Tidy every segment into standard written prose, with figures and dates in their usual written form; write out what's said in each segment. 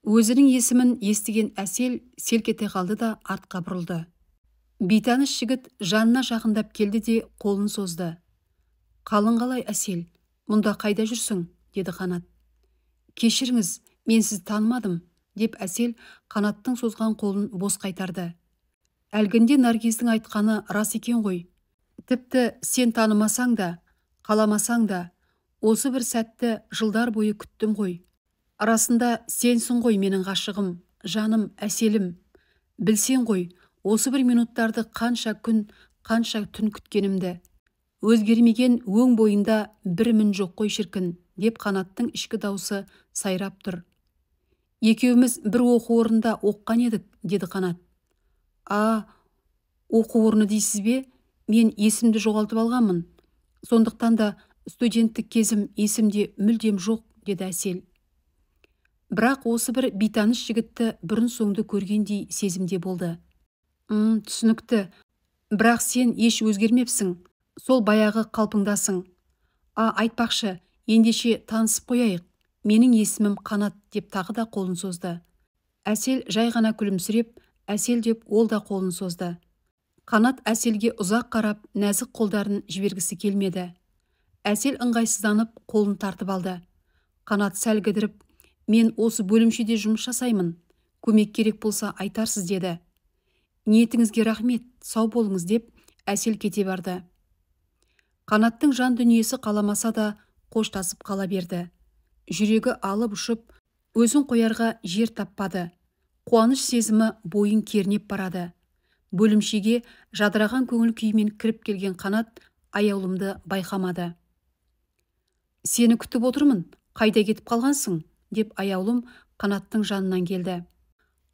Өзінің есімін естіген Әсел селк ете қалды да артқа бұрылды. Бейтаныс жігіт жанына жақындап келді де қолын созды. «Қалың қалай, Әсел? Мұнда қайда жүрсің?» деді Қанат. «Кешіріңіз, мен сізді танымадым», деп Әсел Қанаттың созған қолын бос қайтарды. Әлгінде Наргиздің айтқаны рас екен ғой. Тіпті сен танымасаң да, қаламасаң да, осы бір сәтті жылдар бойы күттім ғой. Расында сенсің ғой менің ғашығым, жаным, Әселім. Білсең ғой, осы бір минуттарды қанша күн, қанша түн күткенімді. Өзгермеген өң бойында бір мін жоқ қой шіркін, деп Қанаттың ішкі даусы сайрап тұр. Екеуміз бір оқу орнында оқыған едік, деді Қанат. А, оқу орны дейсіз бе? Мен есімді жоғалтып алғанмын. Сондықтан да студенттік кезім есімде мүлдем жоқ, деді Әсел. Бірақ осы бір бейтаныс жігітті бұрын соңды көргендей сезімде болды. Түсінікті. Бірақ сен еш өзгермепсің. Сол баяғы қалпыңдасың. А, айтпақшы, ендеше танысып қояйық. Менің есімім Қанат, деп тағы да қолын созды. Әсел жай ғана күлімсіреп, Әсел деп ол да қолын созды. Қанат Әселге ұзақ қарап, нәзік қолдарын жібергісі келмеді. Әсел ыңғайсызданып, қолын тартып алды. Қанат сәл кідіріп, мен осы бөлімшеде жұмыс жасаймын. Көмек керек болса айтарсыз, деді. Ниетіңізге рахмет, сау болыңыз, деп Әсел кете барды. Қанаттың жан дүниесі қаламаса да қоштасып қала берді. Жүрегі алып ұшып, өзін қоярға жер таппады. Қуаныш сезімі бойын кернеп барады. Бөлімшеге жадыраған көңіл күймен кіріп келген Қанат аяулымды байқамады. Сені күтіп отырмын, қайда кетіп қалғансың? Деп аяулым Қанаттың жанынан келді.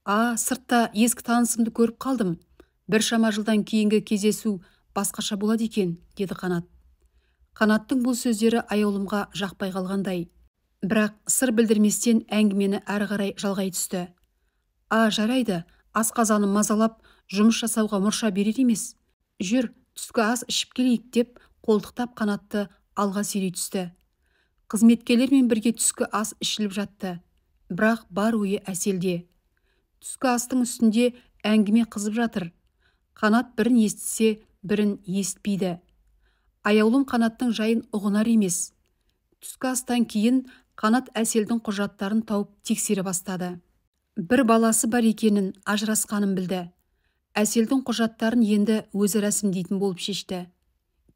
А, сыртта ескі танысымды көріп қалдым. Біршама жылдан кейінгі кездесу басқаша болады екен, деді Қанат. Қанаттың бұл сөздері аяулымға жақпай қалғандай. Бірақ сыр білдірместен әңгімені әрі қарай жалғай түсті. А, жарайды, асқазаным мазалап, жұмыс жасауға мұрша берер емес. Жүр, түскі ас ішіп келейік, деп қолтықтап Қанатты алға сүйрей түсті. Қызметкерлермен бірге түскі ас ішіліп жатты. Бірақ бар ойы Әселде. Түскі астың үстінде әңгіме қызып жатыр. Қанат бірін естісе, бірін естпейді. Аяулым Қанаттың жайын ұғынар емес. Түскі астан кейін Қанат Әселдің құжаттарын тауып тексере бастады. Бір баласы бар екенін, ажырасқанын білді. Әселдің құжаттарын енді өзі рәсімдейтін болып шешті.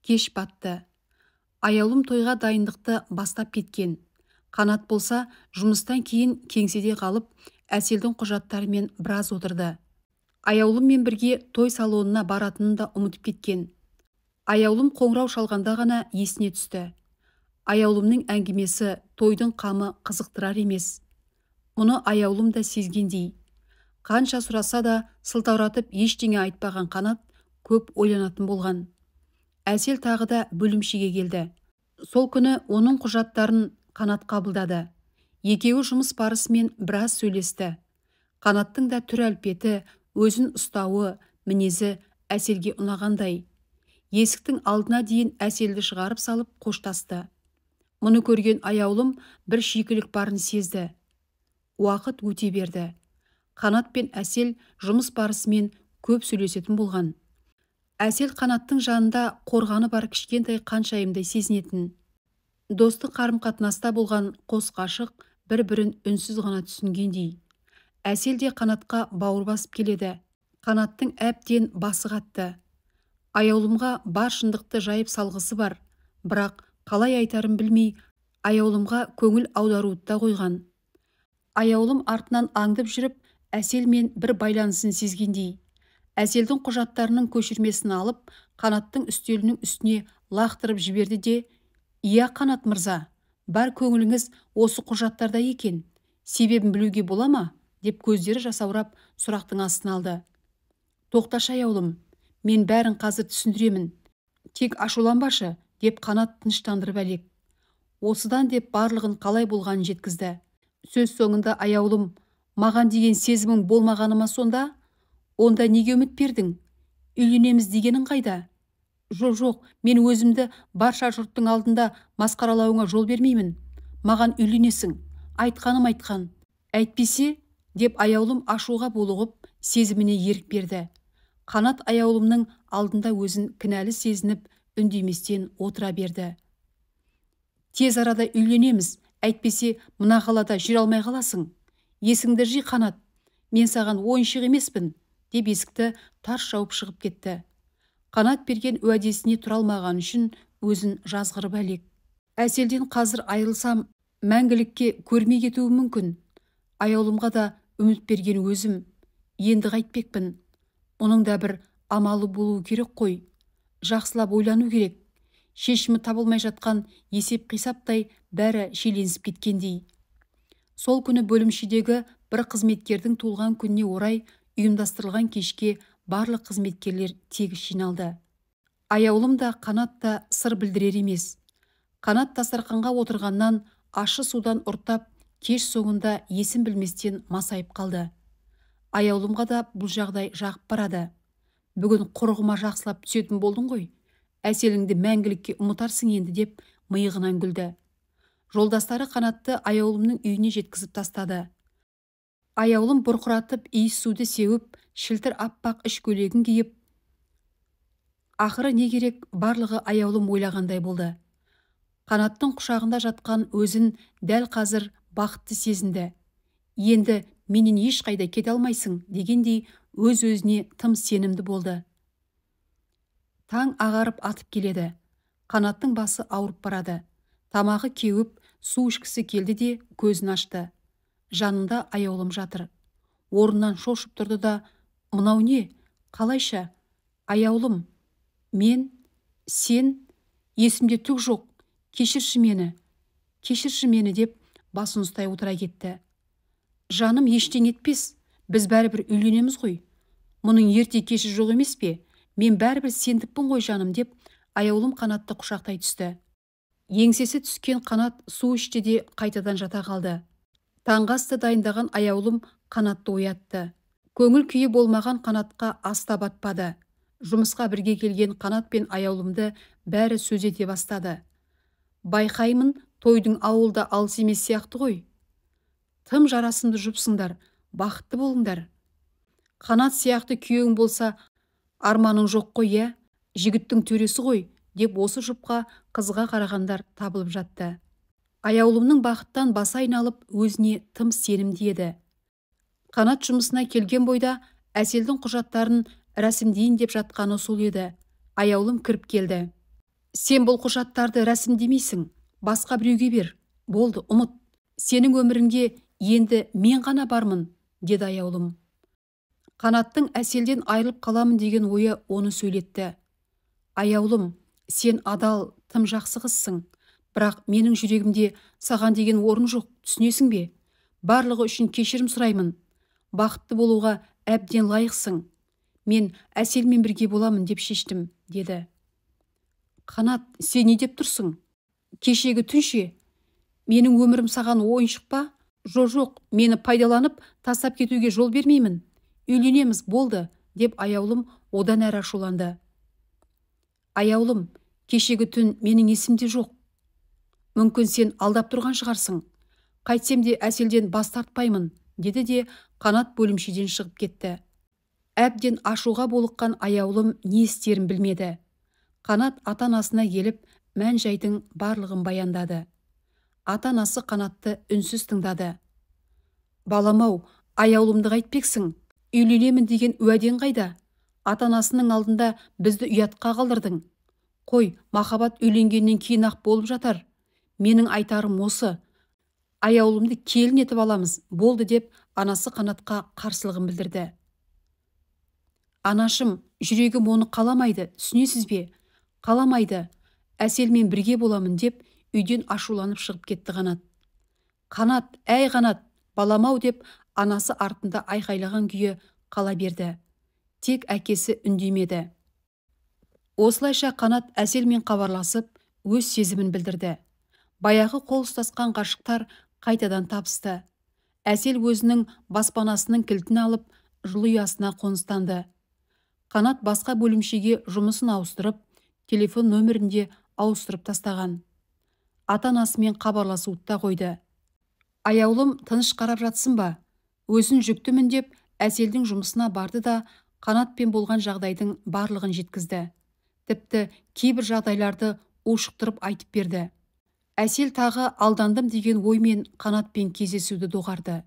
Кеш батты. Аяулым тойға дайындықты бастап кеткен. Қанат болса, жұмыстан кейін кеңседе қалып, Әселдің құжаттарымен біраз отырды. Аяулыммен бірге той салонына баратынын да ұмытып кеткен. Аяулым қоңырау шалғанда ғана есіне түсті. Аяулымның әңгімесі тойдың қамы қызықтырар емес. Мұны аяулым да сезгендей. Қанша сұраса да сылтауратып ештеңе айтпаған Қанат көп ойланатын болған. Әсел тағы да бөлімшеге келді. Сол күні оның құжаттарын Қанат қабылдады. Екеуі жұмыс барысымен біраз сөйлесті. Қанаттың да түр әлпеті, өзін ұстауы, мінезі Әселге ұнағандай. Есіктің алдына дейін Әселді шығарып салып қоштасты. Мұны көрген аяулым бір шикілік барын сезді. Уақыт өте берді. Қанат пен Әсел жұмыс барысымен көп сөйлесетін болған. Әсел Қанаттың жанында қорғаны бар кішкентай қаншайымдай сезінетін. Достық қарым-қатынаста болған қос ғашық бір-бірін үнсіз ғана түсінгендей. Әсел де Қанатқа бауыр басып келеді. Қанаттың әбден басы қатты. Аяулымға бар шындықты жайып салғысы бар, бірақ қалай айтарын білмей, аяулымға көңіл аударуды да қойған. Аяулым артынан аңдып жүріп, Әсел мен бір байланысын сезгендей. Әселдің құжаттарының көшірмесін алып, Қанаттың үстелінің үстіне лақтырып жіберді де, «Иә, Қанат мырза, бар көңіліңіз осы құжаттарда екен, себебін білуге бола ма?» деп көздері жасаурап сұрақтың астына алды. «Тоқташы, аяулым, мен бәрін қазір түсіндіремін. Тек ашуланбашы», деп Қанат тыныштандырып әлек. Осыдан деп барлығын қалай болғанын жеткізді. Сөз соңында аяулым, «Маған деген сезімің болмағаны ма сонда? Онда неге үміт бердің? Үйленеміз дегенің қайда?» «Жоқ, жоқ, мен өзімді барша жұрттың алдында масқаралауыңа жол бермеймін. Маған үйленесің. Айтқаным айтқан. Әйтпесе Деп Аяулым ашуға булығып, сезіміне ерік берді. Қанат Аяулымның алдында өзін кінәлі сезініп, үндеместен отыра берді. Тез арада үйленеміз, әйтпесе мына қалада жүре алмай қаласың. Есіңді жи, Қанат, мен саған ойыншық емеспін, деп есікті тарс жауып шығып кетті. Қанат берген уәдесіне тұра алмаған үшін өзін жазғырып әлек. Әселден қазір айырылсам, мәңгілікке көрмей кетуім мүмкін. Аяулымға да үміт берген өзім, енді қайтпекпін. Оның да бір амалы болуы керек қой. Жақсылап ойлану керек. Шешімі табылмай жатқан есеп-қисаптай бәрі шиеленісіп кеткендей. Сол күні бөлімшедегі бір қызметкердің туылған күніне орай ұйымдастырылған кешке барлық қызметкерлер тегіс жиналды. Аяулым да, Қанат та сыр білдірер емес. Қанат дастарқанға отырғаннан ащы судан ұрттап, кеш соңында есін білместен масайып қалды. Аяулымға да бұл жағдай жағып барады. Бүгін құрығыма жақсылап түсетін болдың ғой. Әселіңді мәңгілікке ұмытарсың енді, деп миығынан күлді. Жолдастары Қанатты Аяулымның үйіне жеткізіп тастады. Аяулым бұрқыратып иіс суды сеуіп, шілтір аппақ іш көйлегін киіп, ақыры не керек, барлығы Аяулым ойлағандай болды. Қанаттың құшағында жатқан өзін дәл қазір бақытты сезінді. Енді менен ешқайда кете алмайсың дегендей өз-өзіне тым сенімді болды. Таң ағарып атып келеді. Қанаттың басы ауырып барады. Тамағы кеуіп, су ішкісі келді де көзін ашты. Жанында Аяулым жатыр. Орнынан шошып тұрды да, мынау не? Қалайша? Аяулым, мен, сен, есімде түк жоқ. Кешірші мені, кешірші мені, деп басын ұстай отыра кетті. Жаным, ештеңе етпес, біз бәрібір үйленеміз ғой. Мұның ерте кеші жоқ емес пе? Мен бәрібір сендікпін ғой, жаным, деп Аяулым Қанатты құшақтай түсті. Еңсесі түскен Қанат су ішті де қайтадан жата қалды. Таңғы асты дайындаған Аяулым Қанатты оятты. Көңіл күйі болмаған Қанатқа ас та батпады. Жұмысқа бірге келген Қанат пен Аяулымды бәрі сөз ете бастады. Байқаймын, тойдың ауылда алыс емес сияқты ғой. Тым жарасымды жұпсыңдар, бақытты болыңдар. Қанат сияқты күйеуің болса, арманың жоқ қой, иә? Жігіттің төресі ғой, деп осы жұпқа қызға қарағандар табылып жатты. Аяулымның бақыттан басы айналып, өзіне тым сенімді еді. Қанат жұмысына келген бойда Әселдің құжаттарын рәсімдейін деп жатқаны сол еді. Аяулым кіріп келді. Сен бұл құжаттарды рәсімдемейсің, басқа біреуге бер. Болды, ұмыт. Сенің өміріңде енді мен ғана бармын, деді Аяулым. Қанаттың Әселден айырылып қаламын деген ойы оны сөйлетті. Аяулым, сен адал, тым жақсы қызсың. Бірақ менің жүрегімде саған деген орын жоқ, түсінесің бе? Барлығы үшін кешірім сұраймын. Бақытты болуға әбден лайықсың. Мен Әселмен бірге боламын деп шештім, деді. Қанат, сен не деп тұрсың? Кешегі түнше? Менің өмірім саған ойыншық па? Жоқ, мені пайдаланып, тастап кетуге жол бермеймін. Үйленеміз, болды, деп Аяулым одан әрі ашуланды. Аяулым, кешегі түн менің есімде жоқ. Мүмкін сен алдап тұрған шығарсың. Қайтсем де Әселден бас тартпаймын, деді де Қанат бөлімшеден шығып кетті. Әбден ашуға булыққан Аяулым не істерін білмеді. Қанат ата-анасына келіп, мән-жайдың барлығын баяндады. Ата-анасы Қанатты үнсіз тыңдады. Балам-ау, Аяулымды қайтпексің? Үйленемін деген уәдең қайда? Ата-анасының алдында бізді ұятқа қалдырдың. Қой, махаббат үйленгеннен кейін-ақ болып жатар. Менің айтарым осы. Аяулымды келін етіп аламыз, болды, деп анасы Қанатқа қарсылығын білдірді. Анашым, жүрегім оны қаламайды, түсінесіз бе? Қаламайды. Әселмен бірге боламын, деп үйден ашуланып шығып кетті Қанат. Қанат, әй Қанат, балам-ау, деп анасы артында айқайлаған күйі қала берді. Тек әкесі үндемеді. Осылайша Қанат Әселмен хабарласып, өз сезімін білдірді. Баяғы қол ұстасқан ғашықтар қайтадан табысты. Әсел өзінің баспанасының кілтін алып, жылы ұясына қоныстанды. Қанат басқа бөлімшеге жұмысын ауыстырып, телефон нөмірін де ауыстырып тастаған. Ата-анасымен хабарласуды да қойды. Аяулым тыныш қарап жатсын ба? Өзін жүктімін деп Әселдің жұмысына барды да Қанатпен болған жағдайдың барлығын жеткізді. Тіпті кейбір жағдайларды ушықтырып айтып берді. Әсел тағы алдандым деген оймен Қанатпен кездесуді доғарды.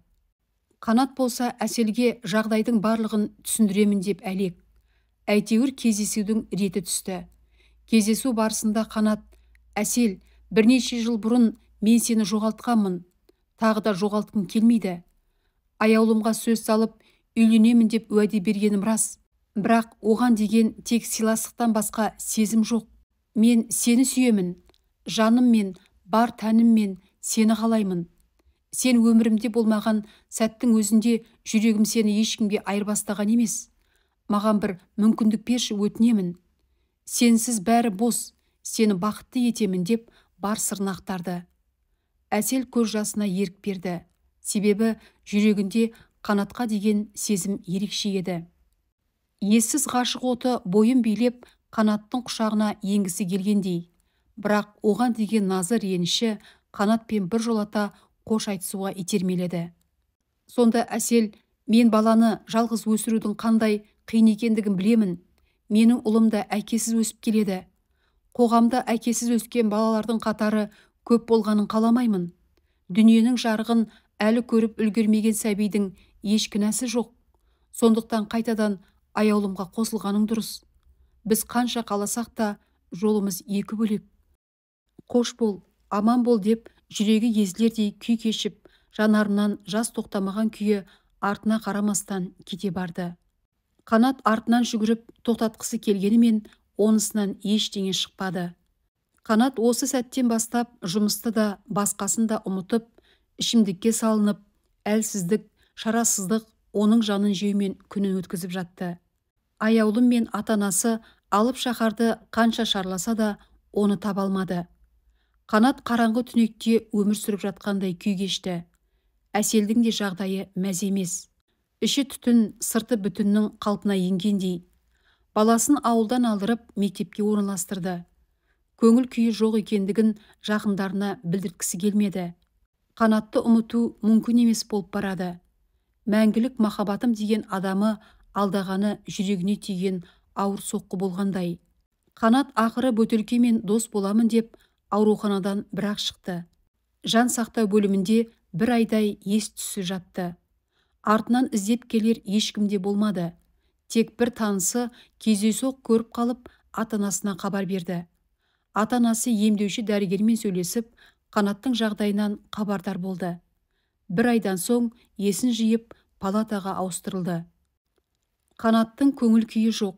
Қанат болса Әселге жағдайдың барлығын түсіндіремін деп әлек. Әйтеуір кездесудің реті түсті. Кездесу барысында Қанат: «Әсел, бірнеше жыл бұрын мен сені жоғалтқанмын, тағы да жоғалтқым келмейді. Аяулымға сөз салып, үйленемін деп уәде бергенім рас, бірақ оған деген тек сыйластықтан басқа сезім жоқ. Мен сені сүйемін, жаныммен, бар тәніммен сені қалаймын. Сен өмірімде болмаған сәттің өзінде жүрегім сені ешкімге айырбастаған емес. Маған бір мүмкіндік берші, өтінемін. Сенсіз бәрі бос, сені бақытты етемін» деп бар сырын ақтарды. Әсел көз жасына ерік берді. Себебі жүрегінде Қанатқа деген сезім ерекше еді. Ессіз ғашық оты бойын билеп, Қанаттың құшағына енгісі келгендей. Бірақ оған деген назы реніші Қанатпен бір жолата қош айтысуға итермеледі. Сонда Әсел: «Мен баланы жалғыз өсірудің қандай қиын екендігін білемін. Менің ұлым да әкесіз өсіп келеді. Қоғамда әкесіз өскен балалардың қатары көп болғанын қаламаймын. Дүниенің жарығын әлі көріп үлгермеген сәбидің еш кінәсі жоқ. Сондықтан қайтадан аяулымға қосылғаның дұрыс. Біз қанша қаласақ та жолымыз екі бөлек. Қош бол, аман бол» деп жүрегі езілердей күй кешіп, жанарынан жас тоқтамаған күйі артына қарамастан кете барды. Қанат артынан жүгіріп тоқтатқысы келгенімен онысынан ештеңе шықпады. Қанат осы сәттен бастап жұмысты да басқасын да ұмытып, ішімдікке салынып, әлсіздік, шарасыздық оның жанын жеумен күнін өткізіп жатты. Аяулым мен ата-анасы алып шаһарды қанша шарласа да оны таба алмады. Қанат қараңғы түнекте өмір сүріп жатқандай күй кешті. Әселдің де жағдайы мәз емес. Іші түтін, сырты бүтіннің қалпына енгендей. Баласын ауылдан алдырып мектепке орналастырды. Көңіл күйі жоқ екендігін жақындарына білдірткісі келмеді. Қанатты ұмыту мүмкін емес болып барады. Мәңгілік махаббатым деген адамы алдағаны жүрегіне тиген ауыр соққы болғандай. Қанат ақыры бөтелкемен дос боламын деп ауруханадан бірақ шықты. Жан сақтау бөлімінде бір айдай ес түсі жатты. Артынан іздеп келер ешкім де болмады. Тек бір танысы кездейсоқ көріп қалып, ата-анасына хабар берді. Ата-анасы емдеуші дәрігермен сөйлесіп, Қанаттың жағдайынан хабардар болды. Бір айдан соң есін жиып, палатаға ауыстырылды. Қанаттың көңіл күйі жоқ.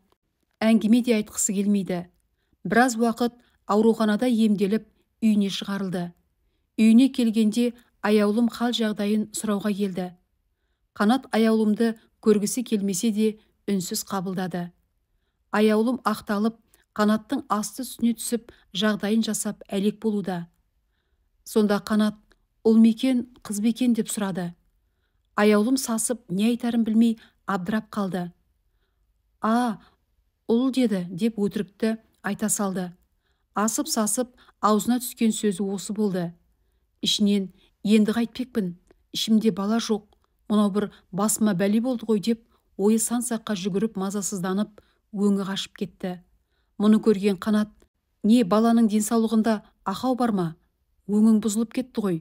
Әңгіме де айтқысы келмейді. Біраз уақыт ауруханада емделіп, үйіне шығарылды. Үйіне келгенде аяулым хал жағдайын сұрауға келді. Қанат аяулымды көргісі келмесе де үнсіз қабылдады. Аяулым ақталып, Қанаттың асты үстіне түсіп, жағдайын жасап әлек болуда. Сонда Қанат: «Ұл ма екен, қыз ба екен?» деп сұрады. Аяулым сасып, не айтарын білмей абдырап қалды. «А, ұл деді» деп өтірікті айта салды. Асып-сасып, аузына түскен сөзі осы болды. Ішінен: «Енді қайтпекпін, ішімде бала жоқ, мынау бір басыма бәле болды ғой» деп ойы сан-саққа жүгіріп мазасызданып, өңі қашып кетті. Мұны көрген Қанат: «Не, баланың денсаулығында ақау бар ма? Өңің бұзылып кетті ғой,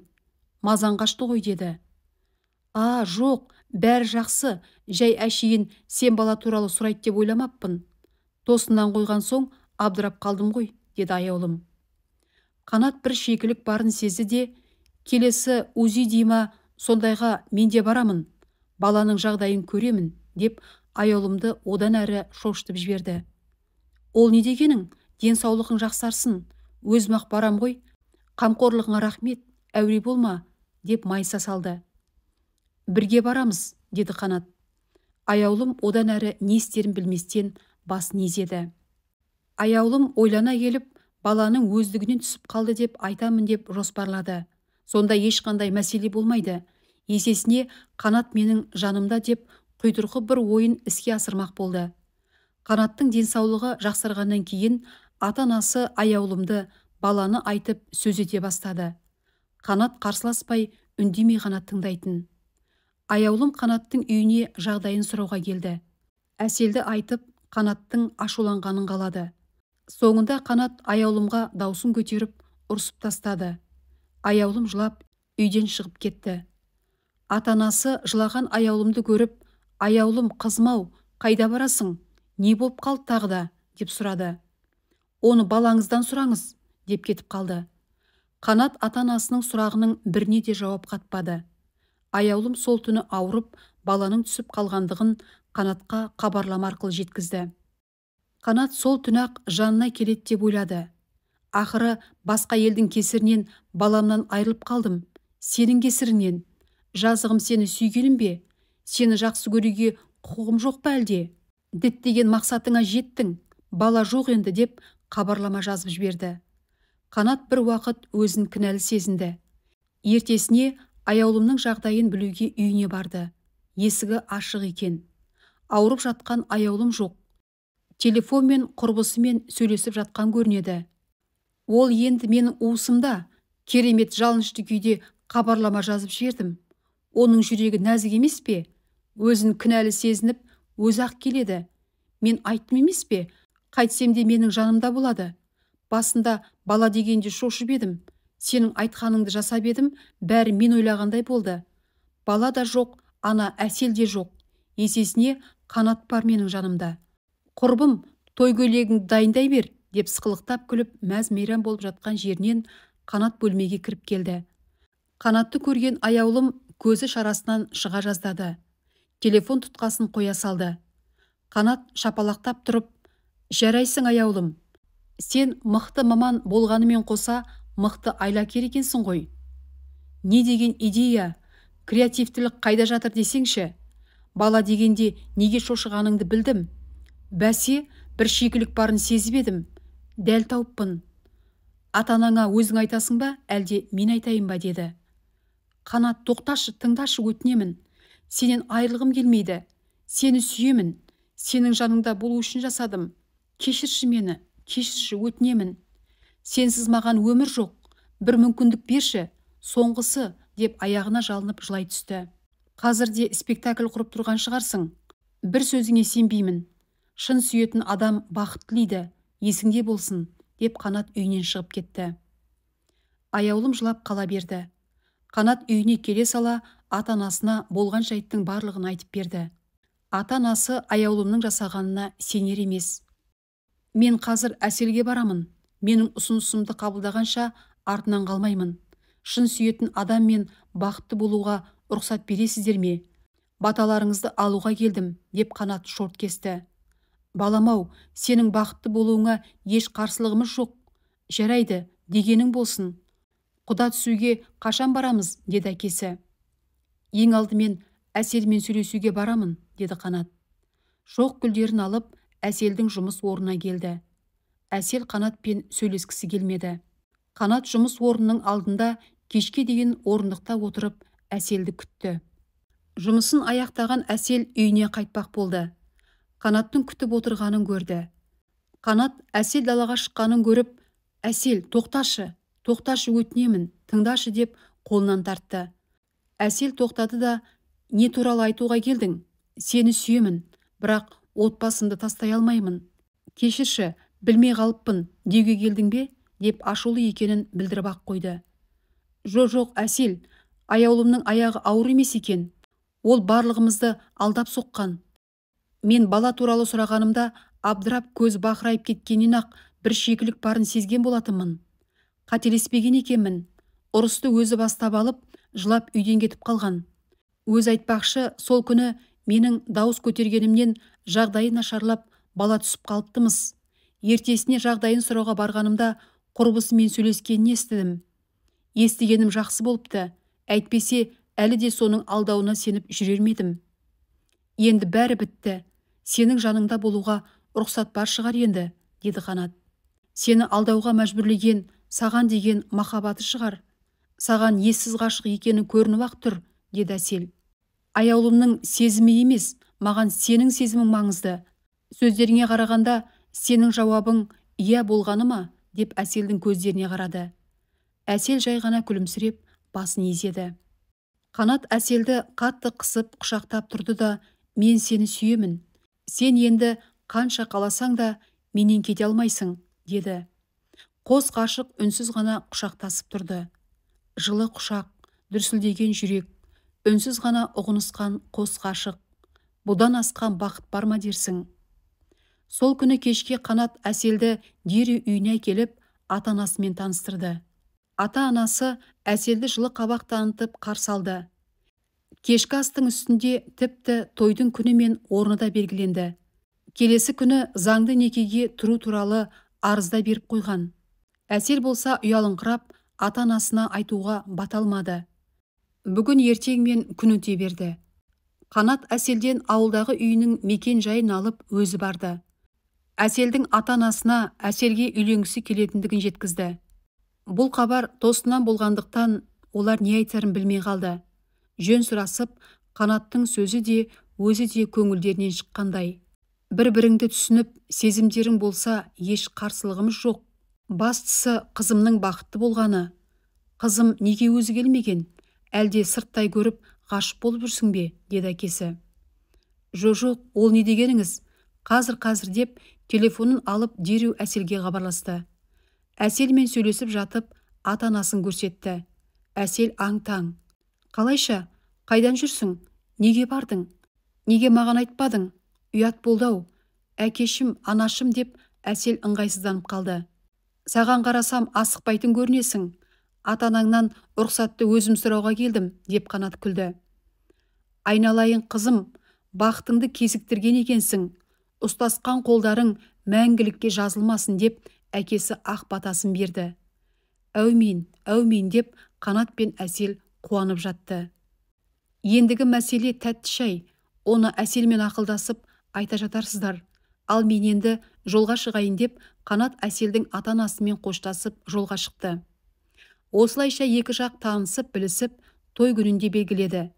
мазаң қашты ғой» деді. «А, жоқ, бәрі жақсы, жай әшейін сен бала туралы сұрайды деп ойламаппын. Тосыннан қойған соң абдырап қалдым ғой» деді аяулым. Қанат бір шекілік барын сезді де, «Келесі УЗИ дей ма, сондайға мен де барамын, баланың жағдайын көремін» деп аяулымды одан әрі шошытып жіберді. «Ол не дегенің, денсаулығың жақсарсын, өзім-ақ барам ғой, қамқорлығыңа рахмет, әуре болма» деп майыса салды. «Бірге барамыз» деді Қанат. Аяулым одан әрі не істерін білместен басын изеді. Аяулым ойлана келіп, баланың өздігінен түсіп қалды деп айтамын деп жоспарлады. Сонда ешқандай мәселе болмайды. Есесіне Қанат менің жанымда деп құйтырқы бір ойын іске асырмақ болды. Қанаттың денсаулығы жақсарғаннан кейін ата-анасы аяулымды баланы айтып сөз ете бастады. Қанат қарсыласпай үндемей ғана тыңдайтын. Аяулым Қанаттың үйіне жағдайын сұрауға келді. Әселді айтып, Қанаттың ашуланғанын қалады. Соңында Қанат Аяулымға даусын көтеріп, ұрсып тастады. Аяулым жылап, үйден шығып кетті. Ата-анасы жылаған Аяулымды көріп, «Аяулым, қызым-ау, қайда барасың? Не болып қалды тағы да?» деп сұрады. «Оны балаңыздан сұраңыз», деп кетіп қалды. Қанат ата-анасының сұрағының біріне де жауап қатпады. Аяулым сол түні ауырып, баланың түсіп қалғандығын Қанатқа хабарлама арқылы жеткізді. Қанат сол түні-ақ жанына келеді деп ойлады. Ақыры басқа елдің кесірінен баламнан айырылып қалдым. Сенің кесіріңнен. Жазығым сені сүйгенім бе? Сені жақсы көруге құқығым жоқ па әлде? Діттеген мақсатыңа жеттің, бала жоқ енді деп хабарлама жазып жіберді. Қанат бір уақыт өзін кінәлі сезінді. Ертесіне Аяулымның жағдайын білуге үйіне барды. Есігі ашық екен. Ауырып жатқан Аяулым жоқ. Телефонмен құрбысымен сөйлесіп жатқан көрінеді. Ол енді менің уысымда, керемет жалынышты күйде хабарлама жазып жібердім. Оның жүрегі нәзік емес пе? Өзін кінәлі сезініп, өзі-ақ келеді. Мен айттым емес пе? Қайтсем де менің жанымда болады. Басында бала дегенде шошып едім. Сенің айтқаныңды жасап едім, бәрі мен ойлағандай болды. Бала да жоқ, ана Әсел де жоқ. Есесіне Қанат бар менің жанымда. Құрбым, той көйлегіңді дайындай бер, деп сықылықтап күліп, мәз-мейрам болып жатқан жерінен Қанат бөлмеге кіріп келді. Қанатты көрген Аяулым көзі шарасынан шыға жаздады. Телефон тұтқасын қоя салды. Қанат шапалақтап тұрып, «Жарайсың, Аяулым, сен мықты маман болғанымен қоса мықты айлакер екенсің ғой. Не деген идея, креативтілік қайда жатыр десеңші? Бала дегенде неге шошығаныңды білдім. Бәсе, бір шикілік барын сезіп едім. Дәл тауыппын. Ата-анаңа өзің айтасың ба, әлде мен айтайын ба?» деді. «Қанат, тоқташы, тыңдашы, өтінемін. Сенен айырылғым келмейді. Сені сүйемін. Сенің жаныңда болу үшін жасадым. Кешірші мені, кешірші, өтінемін. Сенсіз маған өмір жоқ. Бір мүмкіндік берші, соңғысы», деп аяғына жалынып жылай түсті. «Қазір де спектакль құрып тұрған шығарсың. Бір сөзіңе сенбеймін. Шын сүйетін адам бақыт тілейді, есіңде болсын», деп Қанат үйінен шығып кетті. Аяулым жылап қала берді. Қанат үйіне келе сала ата-анасына болған жайттың барлығын айтып берді. Ата-анасы Аяулымның жасағанына сенер емес. «Мен қазір Әселге барамын. Менің ұсынысымды қабылдағанша артынан қалмаймын. Шын сүйетін адам мен бақытты болуға рұқсат бересіздер ме? Баталарыңызды алуға келдім», деп Қанат шорт кесті. «Балам-ау, сенің бақытты болуыңа еш қарсылығымыз жоқ. Жарайды, дегенің болсын. Құда түсуге қашан барамыз?» деді әкесі. «Ең алдымен Әселмен сөйлесуге барамын», деді Қанат. Шоқ гүлдерін алып, Әселдің жұмыс орнына келді. Әсел Қанатпен сөйлескісі келмеді. Қанат жұмыс орнының алдында кешке дейін орындықта отырып, Әселді күтті. Жұмысын аяқтаған Әсел үйіне қайтпақ болды. Қанаттың күтіп отырғанын көрді. Қанат Әсел далаға шыққанын көріп, «Әсел, тоқташы, тоқташы, өтінемін, тыңдашы», деп қолынан тартты. Әсел тоқтады да, «Не туралы айтуға келдің? Сені сүйемін, бірақ отбасымды тастай алмаймын. Кешірші, білмей қалыппын, деуге келдің бе?» деп ашулы екенін білдіріп-ақ қойды. «Жоқ, Әсел, Аяулымның аяғы ауыр емес екен. Ол барлығымызды алдап соққан. Мен бала туралы сұрағанымда абдырап көз бақырайып кеткеннен-ақ бір шикілік барын сезген болатынмын. Қателеспеген екенмін. Ұрысты өзі бастап алып, жылап үйден кетіп қалған. Өз айтпақшы, сол күні менің дауыс көтергенімнен жағдайы нашарлап, бала түсіп қалыптымыз. Ертесіне жағдайын сұрауға барғанымда құрбысымен сөйлескенін естідім. Естігенім жақсы болыпты, әйтпесе әлі де соның алдауына сеніп жүрер ме едім. Енді бәрі бітті. Сенің жаныңда болуға рұқсат бар шығар енді», деді Қанат. «Сені алдауға мәжбүрлеген саған деген махаббаты шығар. Саған ессіз ғашық екені көрініп-ақ тұр», деді Әсел. «Аяулымның сезімі емес, маған сенің сезімің маңызды. Сөздеріңе қарағанда сенің жауабың иә болғаны ма?» деп Әселдің көздеріне қарады. Әсел жай ғана күлімсіреп басын изеді. Қанат Әселді қатты қысып құшақтап тұрды да, мен сені сүйемін. Сен енді қанша қаласаң да менен кете алмайсың, деді. Қос ғашық үнсіз ғана құшақтасып тұрды. Жылы құшақ, дүрсілдеген жүрек, үнсіз ғана ұғынысқан қос ғашық. Бұдан асқан бақыт бар ма дерсің? Сол күні кешке Қанат Әселді дереу үйіне әкеліп, ата-анасымен таныстырды. Ата-анасы Әселді жылы қабақ танытып қарсы алды. Кешкі астың үстінде тіпті тойдың күні мен орны да белгіленді. Келесі күні заңды некеге тұру туралы арызда беріп қойған. Әсел болса ұялыңқырап, ата-анасына айтуға бата алмады. Бүгін ертеңмен күн өте берді. Қанат Әселден ауылдағы үйінің мекен жайын алып өзі барды. Әселдің ата-анасына Әселге үйленгісі келетіндігін жеткізді. Бұл хабар тосыннан болғандықтан олар не айтарын білмей қалды. Жөн сұрасып, Қанаттың сөзі де, өзі де көңілдерінен шыққандай. Бір-біріңді түсініп, сезімдерің болса, еш қарсылығымыз жоқ. Бастысы қызымның бақытты болғаны. Қызым неге өзі келмеген? Әлде сырттай көріп, ғашық болып жүрсің бе? Деді әкесі. Жо-жоқ, ол не дегеніңіз? Қазір-қазір деп, телефонын алып дереу Әселге хабарласты. Әселмен сөйлесіп жатып, ата-анасын көрсетті. Әсел аң-таң. Қалайша? Қайдан жүрсің? Неге бардың? Неге маған айтпадың? Ұят болды-ау. Әкешім, анашым деп Әсел ыңғайсызданып қалды. Саған қарасам асықпайтын көрінесің. Ата-анаңнан рұқсатты өзім сұрауға келдім, деп Қанат күлді. Айналайын қызым, бақытыңды кезіктірген екенсің. Ұстасқан қолдарың мәңгілікке жазылмасын деп әкесі ақ батасын берді. Әумин, әумин деп Қанат пен Әсел қуанып жатты. Ендігі мәселе тәтті шай, оны Әселмен ақылдасып айта жатарсыздар. Ал мен енді жолға шығайын деп Қанат Әселдің ата-анасымен қоштасып жолға шықты. Осылайша екі жақ танысып, білісіп, той күнінде белгіледі.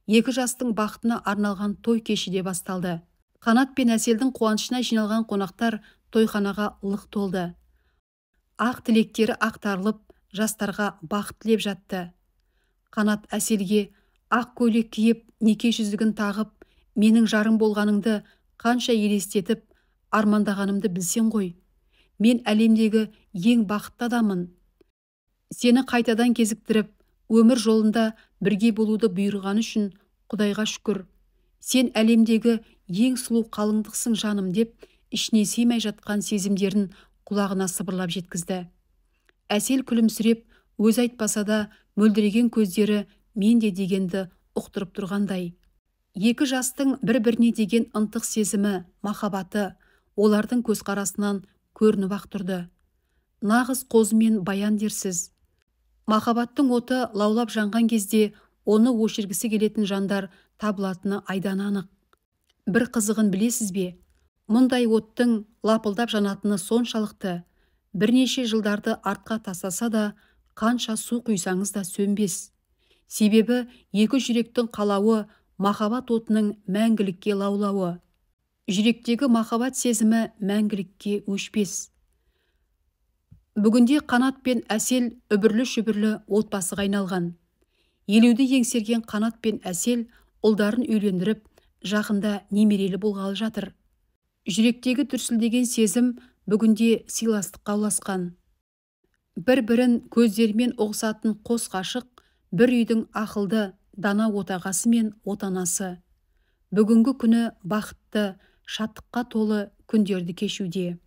Екі жастың бақытына арналған той кеші де басталды. Қанат пен Әселдің қуанышына жиналған қонақтар тойханаға лық толды. Ақ тілектері ақтарылып, жастарға бақыт тілеп жатты. Қанат Әселге ақ көйлек киіп, неке жүзігін тағып, менің жарым болғаныңды қанша елестетіп, армандағанымды білсең ғой. Мен әлемдегі ең бақытты адаммын. Сені қайтадан кезіктіріп, өмір жолында бірге болуды бұйырғаны үшін Құдайға шүкір. Сен әлемдегі ең сұлу қалыңдықсың жаным деп, ішіне сыймай жатқан сезімдерін құлағына сыбырлап жеткізді. Әсел күлімсіреп, өзі айтпаса да мөлдіреген көздері мен де дегенді ұқтырып тұрғандай. Екі жастың бір-біріне деген ынтық сезімі, махаббаты олардың көзқарасынан көрініп ақ тұрды. Нағыз қозы мен баян дерсіз. Махаббаттың оты лаулап жанған кезде оны өшіргісі келетін жандар табылатыны айдан анық. Бір қызығын білесіз бе? Мұндай оттың лапылдап жанатыны соншалықты, бірнеше жылдарды артқа тастаса да, қанша су құйсаңыз да сөнбес. Себебі екі жүректің қалауы махаббат отының мәңгілікке лаулауы. Жүректегі махаббат сезімі мәңгілікке өшпес. Бүгінде Қанат пен Әсел үбірлі-шүбірлі отбасыға айналған. Елуді еңсерген Қанат пен Әсел ұлдарын үйлендіріп, жақында немерелі болғалы жатыр. Жүректегі дүрсілдеген сезім бүгінде сыйластыққа ұласқан. Бір-бірін көздерімен ұғысатын қос ғашық бір үйдің ақылды, дана отағасы мен отанасы. Бүгінгі күні бақытты, шаттыққа толы күндерді кешуде.